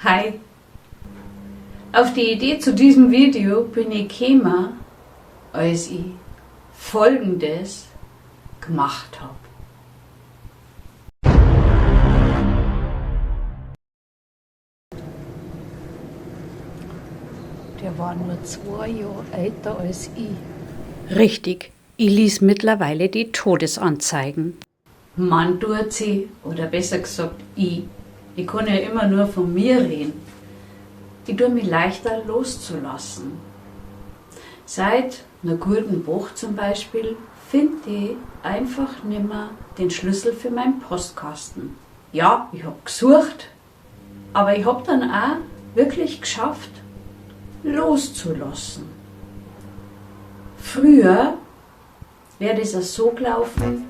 Hi! Auf die Idee zu diesem Video bin ich gekommen, als ich Folgendes gemacht hab. Der war nur 2 Jahre älter als ich. Richtig, ich lies mittlerweile die Todesanzeigen. Man tut sie, oder besser gesagt ich. Ich kann ja immer nur von mir reden. Ich tue mich leichter loszulassen. Seit einer guten Woche zum Beispiel finde ich einfach nimmer den Schlüssel für meinen Postkasten. Ja, ich hab gesucht, aber ich hab dann auch wirklich geschafft, loszulassen. Früher wäre das auch so gelaufen.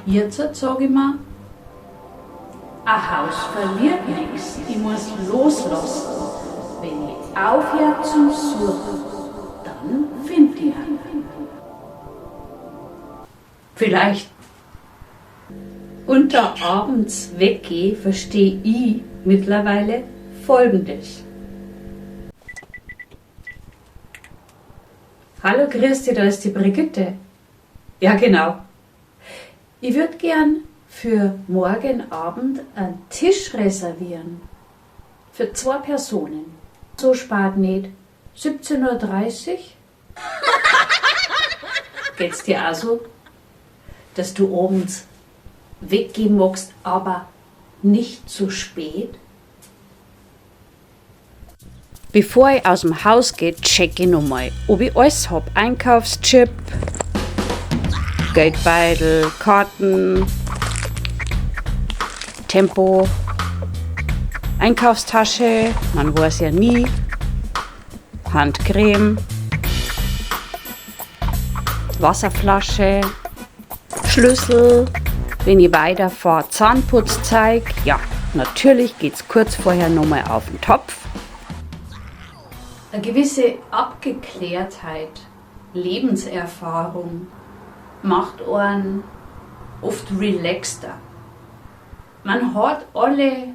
Jetzt sag ich mir, ein Haus verliert nix, ich muss loslassen. Wenn ich aufhöre zum Suchen, dann find ich ihn. Vielleicht unter abends weggehe, verstehe ich mittlerweile Folgendes. Hallo, grüß dich, da ist die Brigitte. Ja, genau. Ich würd gern für morgen Abend einen Tisch reservieren. Für 2 Personen. So spät nicht. 17:30 Uhr? Geht's dir auch so, dass du abends weggehen magst, aber nicht zu spät? Bevor ich aus dem Haus gehe, check ich nochmal, ob ich alles hab. Einkaufschip, Geldbeutel, Karten, Tempo, Einkaufstasche, man weiß ja nie, Handcreme, Wasserflasche, Schlüssel, wenn ich weiterfahre, Zahnputzzeug. Ja, natürlich geht's kurz vorher nochmal auf den Topf. Eine gewisse Abgeklärtheit, Lebenserfahrung macht einen oft relaxter. Man hat alle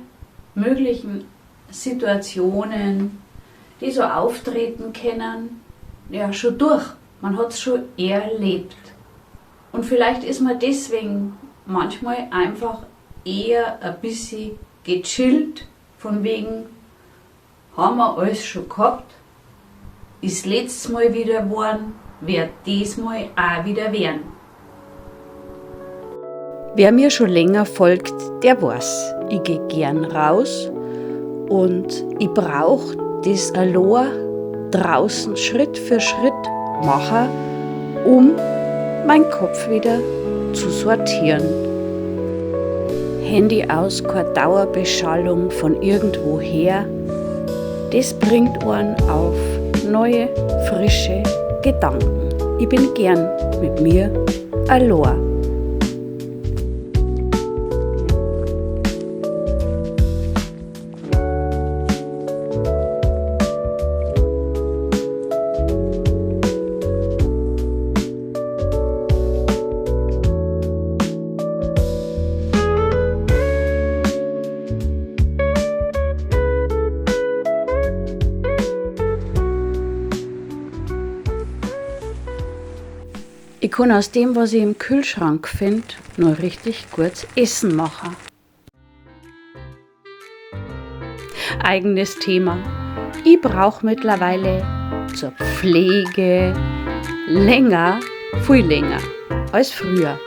möglichen Situationen, die so auftreten können, ja, schon durch. Man hat's schon erlebt. Und vielleicht ist man deswegen manchmal einfach eher ein bisschen gechillt, von wegen, haben wir alles schon gehabt, ist letztes Mal wieder geworden, wird diesmal auch wieder werden. Wer mir schon länger folgt, der weiß, ich geh gern raus und ich brauch das allein draußen Schritt für Schritt machen, um meinen Kopf wieder zu sortieren. Handy aus, keine Dauerbeschallung von irgendwoher. Das bringt einen auf neue, frische Gedanken. Ich bin gern mit mir allein. Ich kann aus dem, was ich im Kühlschrank find, nur richtig gutes Essen machen. Eigenes Thema. Ich brauch mittlerweile zur Pflege länger, viel länger als früher.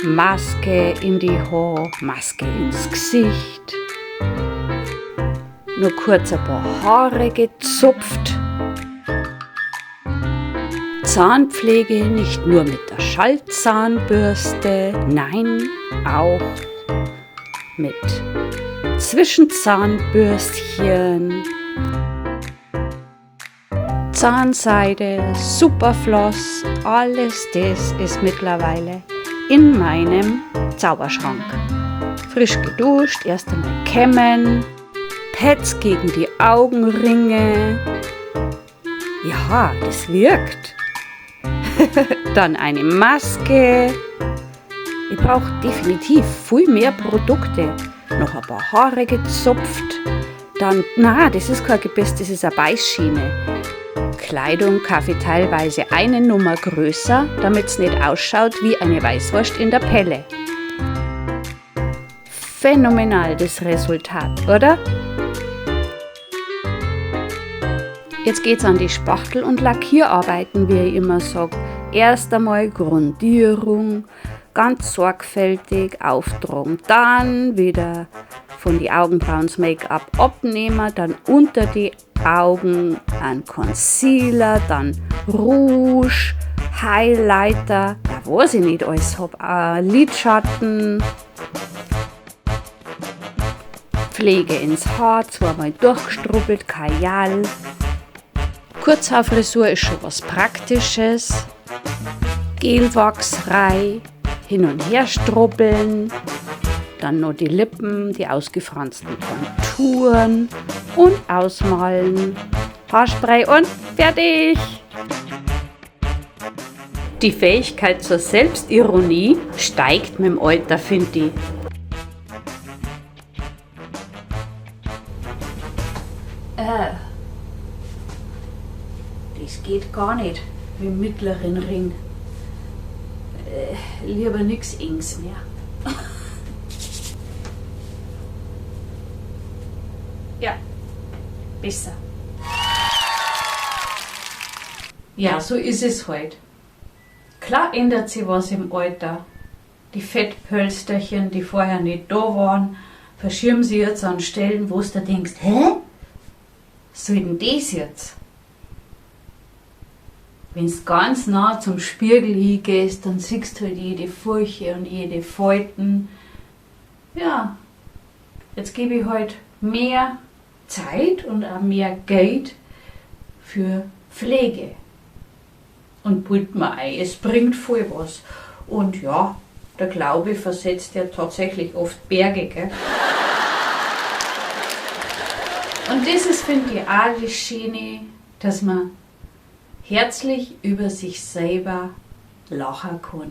Maske in die Haare, Maske ins Gesicht. Nur kurz ein paar Haare gezupft. Zahnpflege nicht nur mit der Schallzahnbürste, nein, auch mit Zwischenzahnbürstchen, Zahnseide, Superfloss, alles das ist mittlerweile in meinem Zauberschrank. Frisch geduscht, erst einmal kämmen, Pads gegen die Augenringe. Ja, das wirkt. Dann eine Maske. Ich brauche definitiv viel mehr Produkte. Noch ein paar Haare gezupft. Dann, na, das ist kein Gebiss, das ist eine Beißschiene. Kleidung kaufe ich teilweise eine Nummer größer, damit's nicht ausschaut wie eine Weißwurst in der Pelle. Phänomenal das Resultat, oder? Jetzt geht's an die Spachtel- und Lackierarbeiten, wie ich immer sag. Erst einmal Grundierung, ganz sorgfältig auftragen, dann wieder von die Augenbrauen das Make-up abnehmen, dann unter die Augen ein Concealer, dann Rouge, Highlighter, ja, was ich nicht alles hab, Lidschatten, Pflege ins Haar, zweimal durchgestrubbelt, Kajal. Kurzhaarfrisur ist schon was Praktisches. Gelwachsrei, hin und her strubbeln, dann noch die Lippen, die ausgefransten Konturen und ausmalen. Haarspray und fertig! Die Fähigkeit zur Selbstironie steigt mit dem Alter, find ich. Das geht gar nicht mit dem mittleren Ring. Lieber nix Engs mehr. Ja, besser. Ja, so ist es halt. Klar ändert sich was im Alter. Die Fettpölsterchen, die vorher nicht da waren, verschieben sie jetzt an Stellen, wo du denkst, hä? Was soll denn das jetzt? Wenn's ganz nah zum Spiegel hingehst, dann siehst du halt jede Furche und jede Falten. Ja, jetzt gebe ich halt mehr Zeit und auch mehr Geld für Pflege. Und bild mir ein, es bringt voll was. Und ja, der Glaube versetzt ja tatsächlich oft Berge, gell? Und das ist, finde ich, auch das Schöne, dass man herzlich über sich selber lachen kann.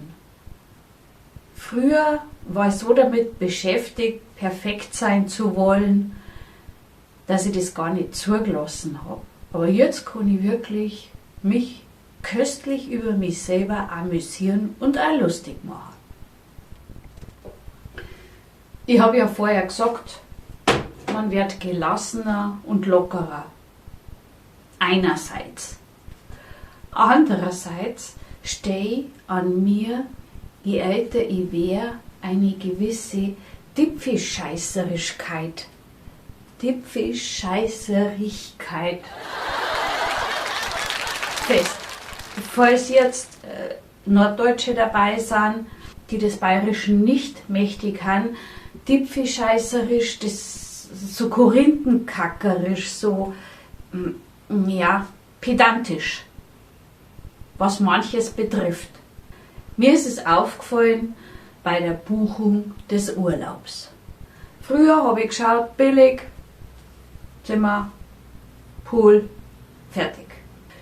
Früher war ich so damit beschäftigt, perfekt sein zu wollen, dass ich das gar nicht zugelassen hab. Aber jetzt kann ich wirklich mich köstlich über mich selber amüsieren und auch lustig machen. Ich hab ja vorher gesagt, man wird gelassener und lockerer. Einerseits. Andererseits steh an mir, je älter ich wär, eine gewisse Dipfischeißerigkeit. Dipfischeißerigkeit. Fest. Falls jetzt Norddeutsche dabei sind, die des Bayerischen nicht mächtig haben, dipfischeißerisch, das so korinthenkackerisch, so ja, pedantisch, was manches betrifft. Mir ist es aufgefallen bei der Buchung des Urlaubs. Früher hab ich geschaut, billig, Zimmer, Pool, fertig.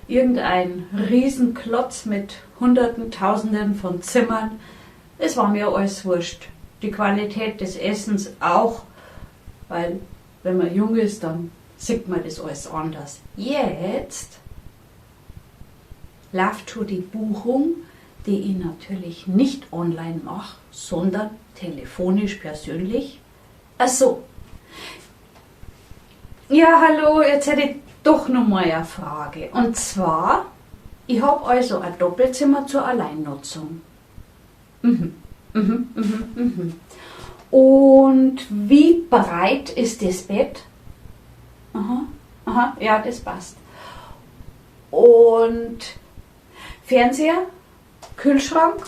Irgendein Riesenklotz mit Hunderten, Tausenden von Zimmern. Es war mir alles wurscht. Die Qualität des Essens auch, weil wenn man jung ist, dann sieht man das alles anders. Jetzt läuft schon die Buchung, die ich natürlich nicht online mache, sondern telefonisch persönlich. Ach so. Ja, hallo, jetzt hätte ich doch noch mal eine Frage. Und zwar, ich hab also ein Doppelzimmer zur Alleinnutzung. Und wie breit ist das Bett? Aha, aha, ja, das passt. Und Fernseher? Kühlschrank?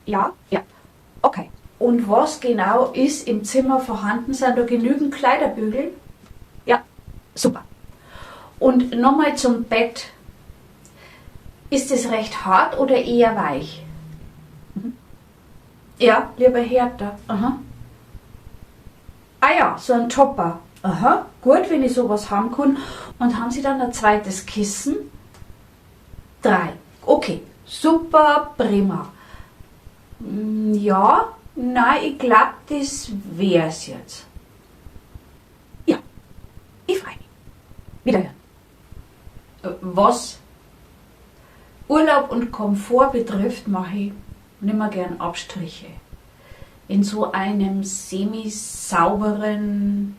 Ja, ja, okay. Und was genau ist im Zimmer vorhanden? Sind da genügend Kleiderbügel? Ja, super. Und nochmal zum Bett. Ist es recht hart oder eher weich? Ja, lieber härter. Aha. Ah ja, so ein Topper. Aha, gut, wenn ich sowas haben kann. Und haben Sie dann ein zweites Kissen? 3. Okay, super, prima. Ja, nein, ich glaub, das wär's jetzt. Ja, ich freu mich. Wiederhören. Was Urlaub und Komfort betrifft, mache ich nimmer gern Abstriche. In so einem semi-sauberen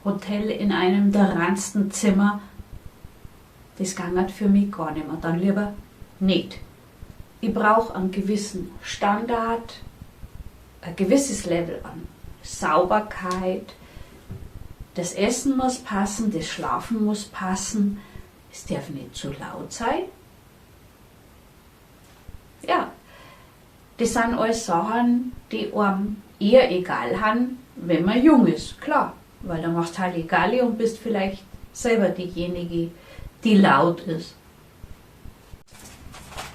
Hotel in einem der reinsten Zimmer, das gangert für mich gar nicht mehr. Dann lieber nicht. Ich brauch einen gewissen Standard, ein gewisses Level an Sauberkeit. Das Essen muss passen, das Schlafen muss passen. Es darf nicht zu laut sein. Ja, das sind alles Sachen, die einem eher egal sind, wenn man jung ist, klar. Weil dann machst du Halligalli und bist vielleicht selber diejenige, die laut ist.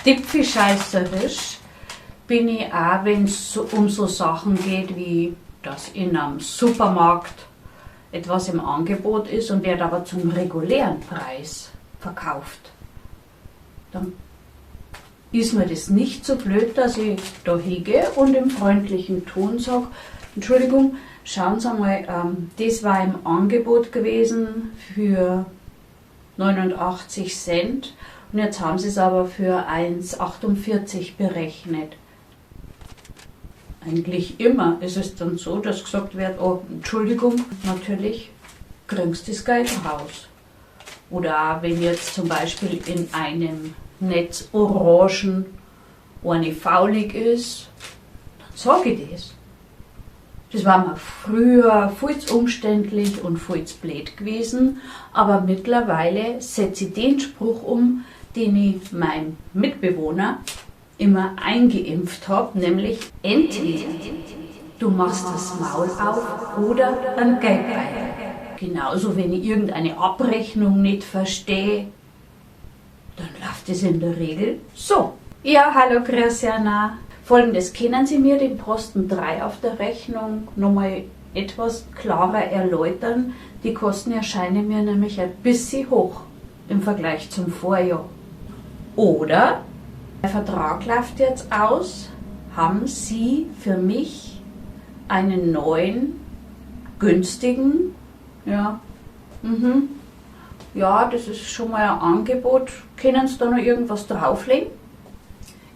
Dipfelscheißerisch bin ich auch, wenn's um so Sachen geht, wie dass in einem Supermarkt etwas im Angebot ist und wird aber zum regulären Preis verkauft. Dann ist mir das nicht so blöd, dass ich da hingehe und im freundlichen Ton sag, Entschuldigung, schauen Sie mal, das war im Angebot gewesen für 89 Cent und jetzt haben Sie es aber für 1,48 berechnet. Eigentlich immer ist es dann so, dass gesagt wird, oh, Entschuldigung, natürlich kriegst du das Geld raus. Oder auch wenn jetzt zum Beispiel in einem Netz Orangen eine faulig ist, dann sag ich das. Das war mir früher viel zu umständlich und viel zu blöd gewesen, aber mittlerweile setze ich den Spruch um, den ich meinem Mitbewohner immer eingeimpft hab, nämlich entweder du machst das Maul auf oder ein Geldbeutel. Genauso, wenn ich irgendeine Abrechnung nicht verstehe, dann läuft es in der Regel so. Ja, hallo Christiana. Folgendes, können Sie mir den Posten 3 auf der Rechnung nochmal etwas klarer erläutern? Die Kosten erscheinen mir nämlich ein bisschen hoch im Vergleich zum Vorjahr. Oder, der Vertrag läuft jetzt aus, haben Sie für mich einen neuen, günstigen, ja, ja, das ist schon mal ein Angebot, können Sie da noch irgendwas drauflegen?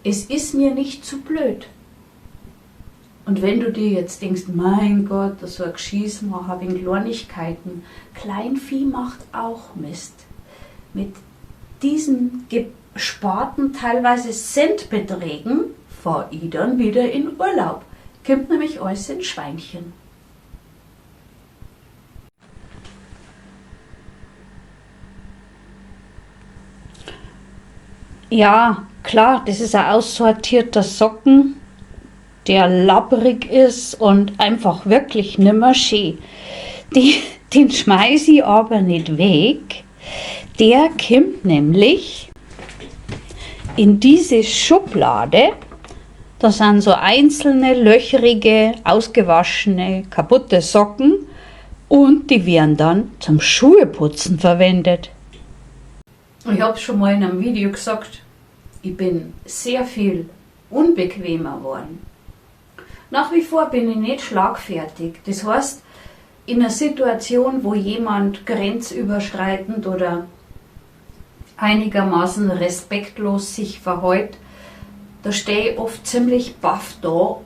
Es ist mir nicht zu blöd. Und wenn du dir jetzt denkst, mein Gott, das war ein Geschießmacher wegen Kleinigkeiten, Kleinvieh macht auch Mist. Mit diesen gesparten, teilweise Centbeträgen, fahr ich dann wieder in Urlaub. Kommt nämlich alles in Schweinchen. Ja, klar, das ist ein aussortierter Socken, der labbrig ist und einfach wirklich nimmer schön. Den schmeiß ich aber nicht weg. Der kommt nämlich in diese Schublade. Da sind so einzelne, löcherige, ausgewaschene, kaputte Socken und die werden dann zum Schuheputzen verwendet. Ich hab's schon mal in einem Video gesagt, ich bin sehr viel unbequemer geworden. Nach wie vor bin ich nicht schlagfertig. Das heißt, in einer Situation, wo jemand grenzüberschreitend oder einigermaßen respektlos sich verhält, da stehe ich oft ziemlich baff da,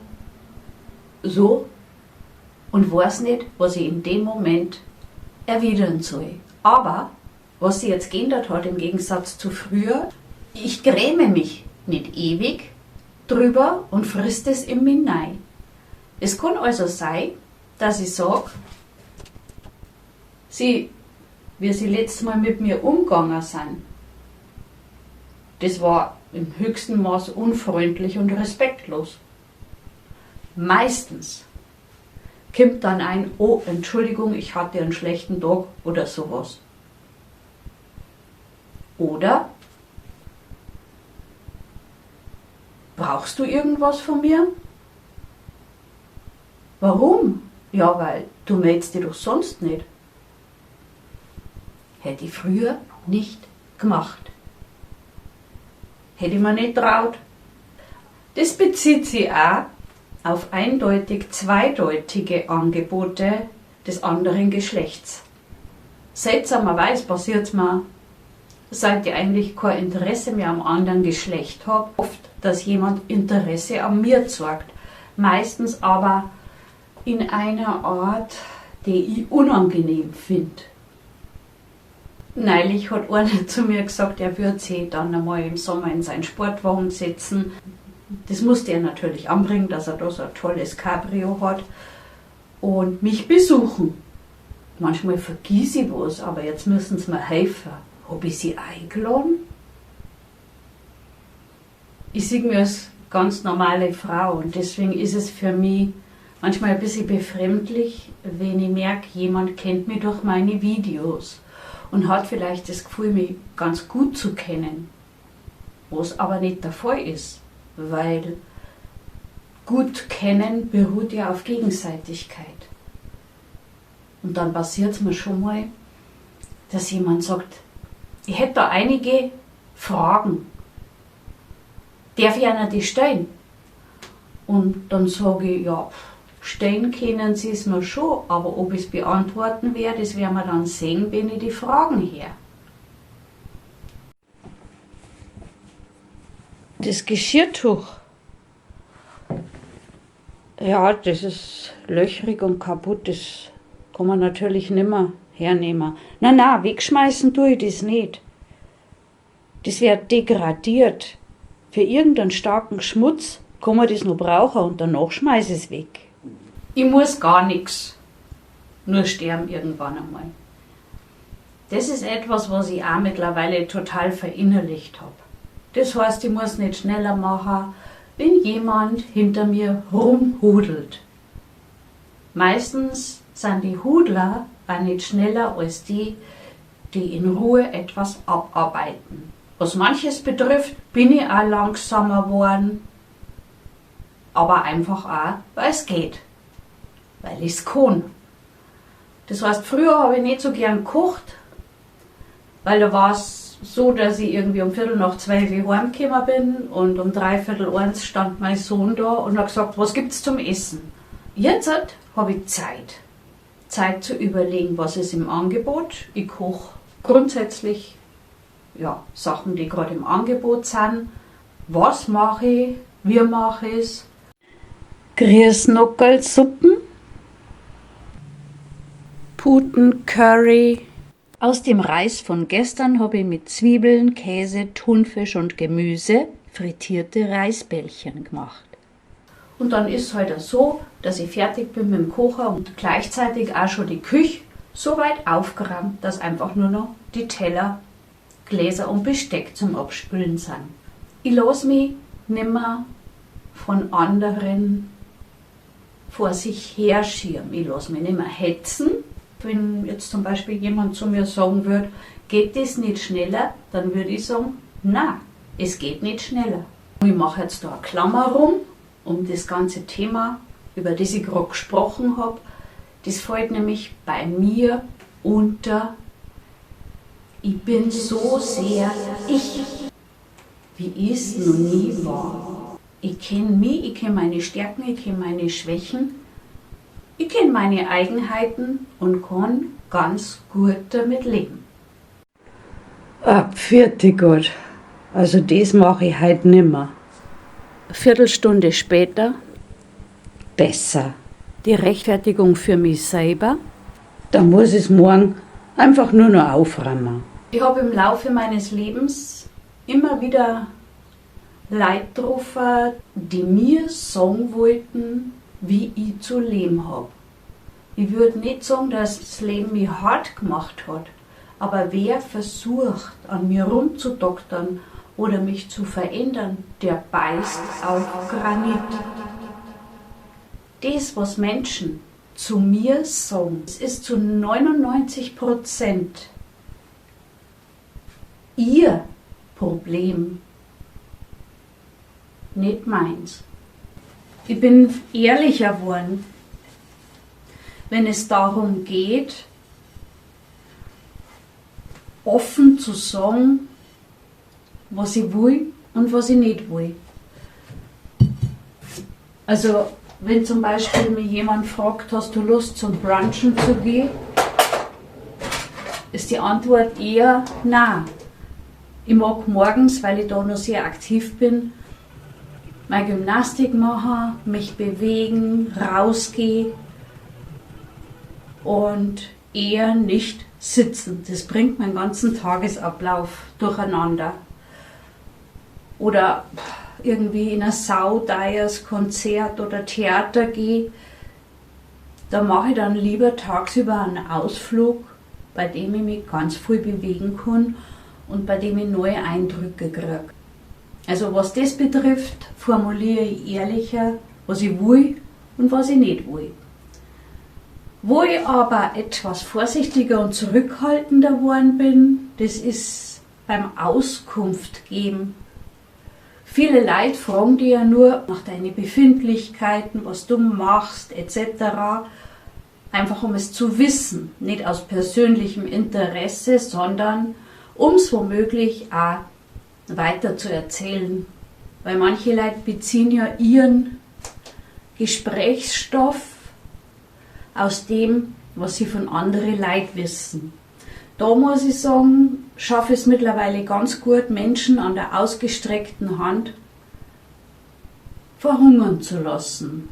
so, und weiß nicht, was ich in dem Moment erwidern soll. Aber, was sich jetzt geändert hat im Gegensatz zu früher, ich gräme mich nicht ewig drüber und frisst es in mich rein. Es kann also sein, dass ich sag, sie, wie sie letztes Mal mit mir umgegangen sind, das war im höchsten Maß unfreundlich und respektlos. Meistens kommt dann ein, oh, Entschuldigung, ich hatte einen schlechten Tag oder sowas. Oder, brauchst du irgendwas von mir? Warum? Ja, weil du meldest dich doch sonst nicht. Hätte ich früher nicht gemacht. Hätte ich mir nicht traut. Das bezieht sich auch auf eindeutig zweideutige Angebote des anderen Geschlechts. Seltsamerweise passiert es mir, seit ich eigentlich kein Interesse mehr am anderen Geschlecht habe, oft, dass jemand Interesse an mir zeigt. Meistens aber in einer Art, die ich unangenehm finde. Neulich hat einer zu mir gesagt, er würde sich dann einmal im Sommer in seinen Sportwagen setzen. Das musste er natürlich anbringen, dass er da so ein tolles Cabrio hat und mich besuchen. Manchmal vergiss ich was, aber jetzt müssen sie mir helfen. Hab ich sie eingeladen? Ich sehe mich als ganz normale Frau und deswegen ist es für mich manchmal ein bisschen befremdlich, wenn ich merke, jemand kennt mich durch meine Videos und hat vielleicht das Gefühl, mich ganz gut zu kennen, was aber nicht der Fall ist, weil gut kennen beruht ja auf Gegenseitigkeit. Und dann passiert es mir schon mal, dass jemand sagt, ich hätte da einige Fragen. Darf ich einer die stellen? Und dann sage ich, ja, stellen können Sie es mir schon, aber ob ich es beantworten werde, das werden wir dann sehen, wenn ich die Fragen her. Das Geschirrtuch, ja, das ist löchrig und kaputt, das kann man natürlich nimmer hernehmen. Na na, wegschmeißen tue ich das nicht. Das wird degradiert. Für irgendeinen starken Schmutz kann man das noch brauchen und danach schmeiße ich es weg. Ich muss gar nichts, nur sterben irgendwann einmal. Das ist etwas, was ich auch mittlerweile total verinnerlicht habe. Das heißt, ich muss nicht schneller machen, wenn jemand hinter mir rumhudelt. Meistens sind die Hudler auch nicht schneller als die, die in Ruhe etwas abarbeiten. Was manches betrifft, bin ich auch langsamer geworden, aber einfach auch, weil es geht, weil ich's kann. Das heißt, früher habe ich nicht so gern gekocht, weil da war's so, dass ich irgendwie um 12:15 heimgekommen bin und um 12:45 stand mein Sohn da und hat gesagt, was gibt's zum Essen? Jetzt habe ich Zeit. Zeit zu überlegen, was ist im Angebot. Ich koche grundsätzlich, ja, Sachen, die gerade im Angebot sind. Was mache ich? Wie mache ich's? Grießnockerlsuppen, Putencurry. Aus dem Reis von gestern habe ich mit Zwiebeln, Käse, Thunfisch und Gemüse frittierte Reisbällchen gemacht. Und dann ist es halt auch so, dass ich fertig bin mit dem Kochen und gleichzeitig auch schon die Küche so weit aufgeräumt, dass einfach nur noch die Teller, Gläser und Besteck zum Abspülen sind. Ich lass mich nimmer von anderen vor sich herschieben. Ich lass mich nimmer hetzen. Wenn jetzt zum Beispiel jemand zu mir sagen würde, geht das nicht schneller, dann würde ich sagen, na, es geht nicht schneller. Ich mache jetzt da eine Klammer rum, um das ganze Thema, über das ich gerade gesprochen hab. Das fällt nämlich bei mir unter, ich bin so sehr ich, wie ich's noch nie war. Ich kenn mich, ich kenn meine Stärken, ich kenn meine Schwächen, ich kenn meine Eigenheiten und kann ganz gut damit leben. Ah, pfiat Gott. Also das mache ich heut nimmer. Viertelstunde später, besser. Die Rechtfertigung für mich selber, da muss ich's morgen einfach nur noch aufräumen. Ich habe im Laufe meines Lebens immer wieder Leute getroffen, die mir sagen wollten, wie ich zu leben hab. Ich würd nicht sagen, dass das Leben mich hart gemacht hat, aber wer versucht, an mir rumzudoktern oder mich zu verändern, der beißt auf Granit. Das, was Menschen zu mir sagen, es ist zu 99% ihr Problem, nicht meins. Ich bin ehrlicher geworden. wenn es darum geht, offen zu sagen, was ich will und was ich nicht will. Also, wenn zum Beispiel mich jemand fragt, hast du Lust zum Brunchen zu gehen, ist die Antwort eher nein. Ich mag morgens, weil ich da noch sehr aktiv bin, meine Gymnastik machen, mich bewegen, rausgehen und eher nicht sitzen. Das bringt meinen ganzen Tagesablauf durcheinander. Oder irgendwie in ein sauteures Konzert oder Theater gehe, da mache ich dann lieber tagsüber einen Ausflug, bei dem ich mich ganz viel bewegen kann und bei dem ich neue Eindrücke kriege. Also was das betrifft, formuliere ich ehrlicher, was ich will und was ich nicht will. Wo ich aber etwas vorsichtiger und zurückhaltender geworden bin, das ist beim Auskunft geben. Viele Leute fragen dich ja nur nach deinen Befindlichkeiten, was du machst, etc. Einfach um es zu wissen, nicht aus persönlichem Interesse, sondern um es womöglich auch weiter zu erzählen. Weil manche Leute beziehen ja ihren Gesprächsstoff aus dem, was sie von anderen Leuten wissen. Da muss ich sagen, schaffe es mittlerweile ganz gut, Menschen an der ausgestreckten Hand verhungern zu lassen.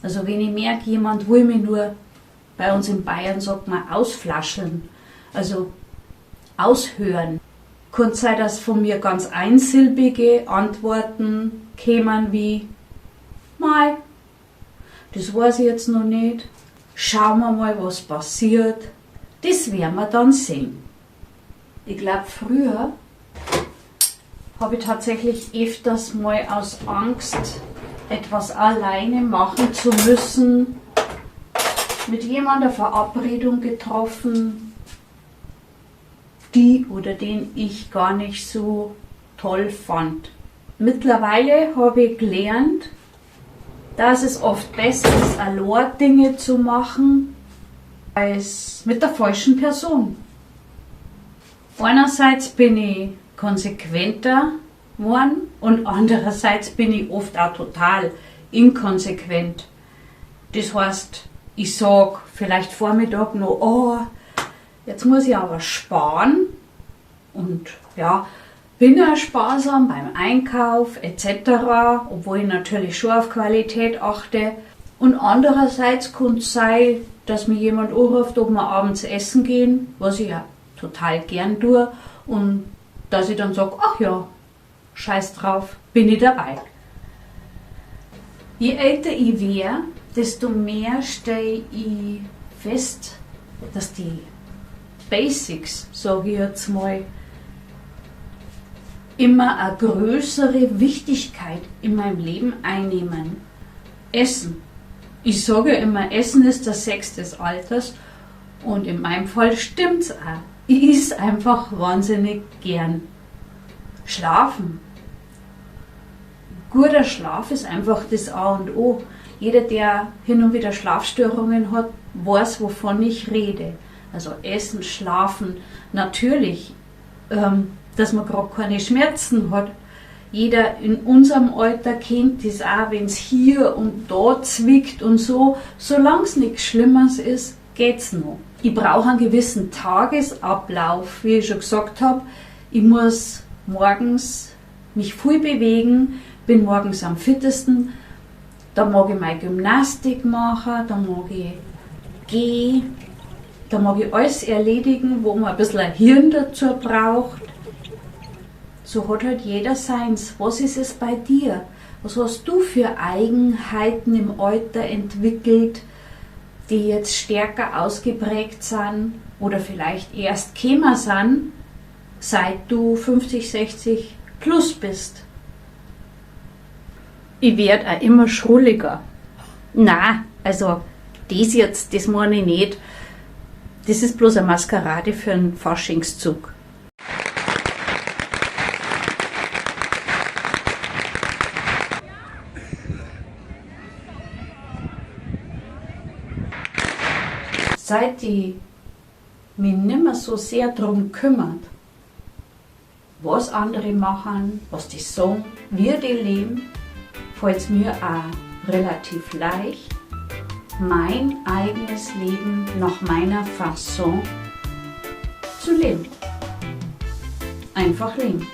Also wenn ich merke, jemand will mich nur, bei uns in Bayern sagt man ausflascheln, also aushören. Könnte sein, dass von mir ganz einsilbige Antworten kämen wie Mei, das weiß ich jetzt noch nicht. Schauen wir mal, was passiert. Das werden wir dann sehen. Ich glaube, früher habe ich tatsächlich öfters mal aus Angst, etwas alleine machen zu müssen, mit jemandem eine Verabredung getroffen, die oder den ich gar nicht so toll fand. Mittlerweile habe ich gelernt, dass es oft besser ist, allein Dinge zu machen, als mit der falschen Person. Einerseits bin ich konsequenter geworden und andererseits bin ich oft auch total inkonsequent. Das heißt, ich sag vielleicht Vormittag noch, oh, jetzt muss ich aber sparen und ja, bin auch sparsam beim Einkauf etc., obwohl ich natürlich schon auf Qualität achte. Und andererseits kann es sein, dass mir jemand anruft, ob wir abends essen gehen, was ich ja total gern tue, und dass ich dann sag, ach ja, scheiß drauf, bin ich dabei. Je älter ich wär, desto mehr stell ich fest, dass die Basics, sag ich jetzt mal, immer eine größere Wichtigkeit in meinem Leben einnehmen. Essen. Ich sage ja immer, Essen ist der Sex des Alters und in meinem Fall stimmt's auch. Ich esse einfach wahnsinnig gern. Schlafen. Guter Schlaf ist einfach das A und O. Jeder, der hin und wieder Schlafstörungen hat, weiß, wovon ich rede. Also Essen, Schlafen, natürlich, dass man grad keine Schmerzen hat. Jeder in unserem Alter kennt das auch, wenn's hier und da zwickt und so. Solang's nichts Schlimmes ist, geht's noch. Ich brauche einen gewissen Tagesablauf, wie ich schon gesagt hab. Ich muss morgens mich viel bewegen, bin morgens am fittesten. Da mag ich meine Gymnastik machen, da mag ich gehen, da mag ich alles erledigen, wo man ein bisschen ein Hirn dazu braucht. So hat halt jeder seins. Was ist es bei dir? Was hast du für Eigenheiten im Alter entwickelt, die jetzt stärker ausgeprägt sind oder vielleicht erst gekommen sind, seit du 50, 60 plus bist? Ich werd auch immer schrulliger. Na, also das jetzt, das meine ich nicht. Das ist bloß eine Maskerade für einen Faschingszug. Seit i mi nimmer so sehr drum kümmert, was andere machen, was die sagen, wie die leben, fällt's mir auch relativ leicht, mein eigenes Leben nach meiner Fasson zu leben. Einfach leben.